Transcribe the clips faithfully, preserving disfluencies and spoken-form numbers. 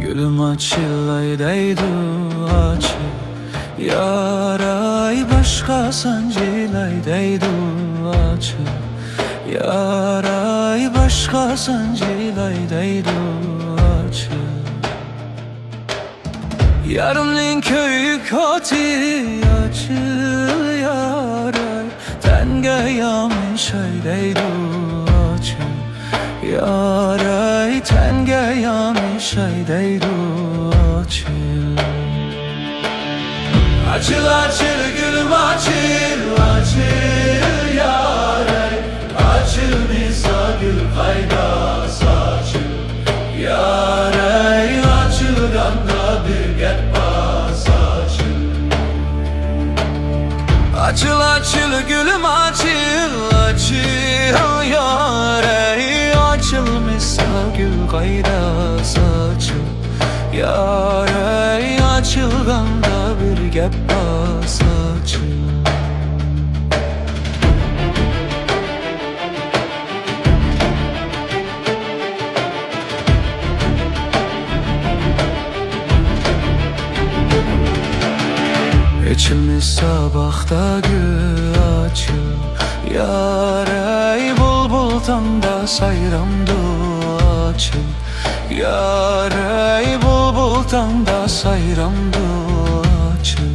گۈلۈم ئاچىلاي دەيدۇ ئاچىل، ياراي باشقا سانجىلاي دەيدۇ ئاچىل، ياراي باشقا سانجىلاي دەيدۇ ئاچىل. يارىمنىڭ كۆيۈك ئوتى ئاچىل، ياراي تەنگە يامىشاي دەيدۇ ئاچىل، ياراي تەنگە يامىشاي دەيدۇ ئاچىل. ئاچىل، ئاچىل، گۈلۈم ئاچىل، ئاچىل، ياراي ئاچىلمىسا گۈل قايدا ساچىل، ياراي ئاچىلغاندا بىر گەپ بار ساچىل. ئاچىل، ئاچىل، گۈلۈم ئاچىل، ئاچىل، ياراي ئاچىلمىسا گۈل قايدا ساچىل، ياراي ئاچىلغاندا بىر گەپ بار ساچىل. ئېچىلمىسا باغدا گۈل ئاچىل، ياراي بۇلبۇل تاڭدا سايرامدۇ ئاچىل، ياراي بۇلبۇل تاڭدا سايرامدۇ ئاچىل.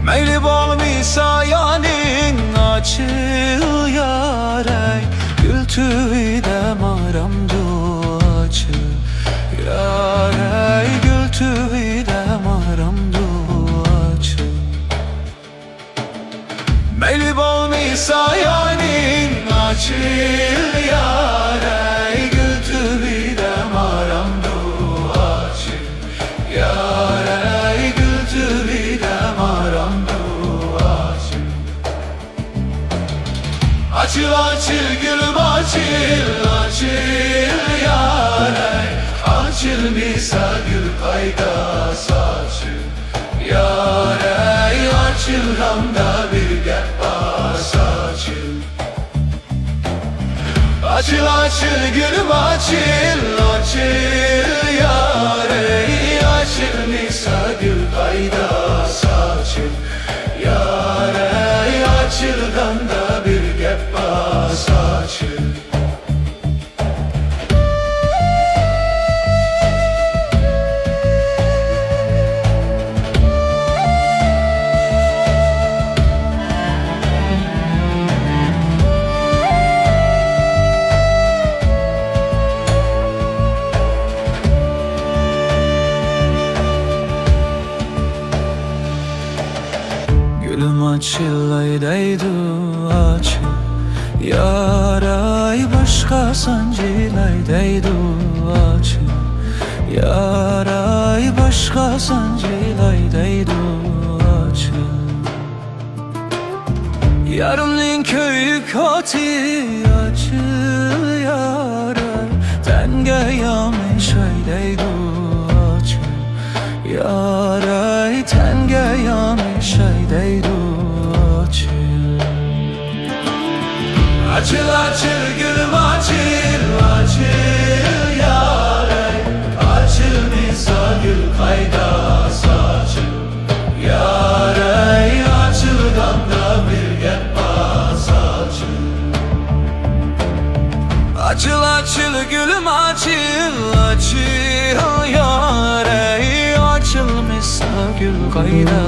مەيلى بولمىسا يانىڭ ئاچىل، ياراي گۈل تۈۋىدە مارامدۇ ئاچىل، ياراي گۈل تۈۋىدە مارامدۇ ئاچىل. مەيلى بولمىسا يانىڭ ئاچىل، ياراي گۈل تۈۋىدە مارامدۇ ئاچىل، ياراي گۈل تۈۋىدە مارامدۇ ئاچىل. ئاچىل، ئاچىل، گۈلۈم ئاچىل، ئاچىل، ياراي ئاچىلمىسا گۈل قايدا ساچىل، ياراي ئاچىلغاندا بىر گەپ بار ساچىل. ئاچىل، ئاچىل، گۈلۈم ئاچىل، ئاچىل، ياراي ئاچىلمىسا گۈل قايدا ساچىل، ياراي ئاچىلغاندا بىر گەپ بار ساچىل. گۈلۈم ئاچىلاي دەيدۇ ئاچىل، ياراي باشقا سانجىلاي دەيدۇ ئاچىل، ياراي باشقا سانجىلاي دەيدۇ ئاچىل. يارىمنىڭ كۆيۈك ئوتى ئاچىل، ياراي تەنگە يامىشاي دەيدۇ ئاچىل، ياراي تەنگە يامىشاي دەيدۇ ئاچىل. ئاچىل، ئاچىل، گۈلۈم ئاچىل، ئاچىل، ياراي ئاچىلمىسا گۈل قايدا ساچىل، ياراي ئاچىلغاندا بىر گەپ بار ساچىل. ئاچىل، ئاچىل، گۈلۈم ئاچىل، ئاچىل، ياراي ئاچىلمىسا گۈل قايدا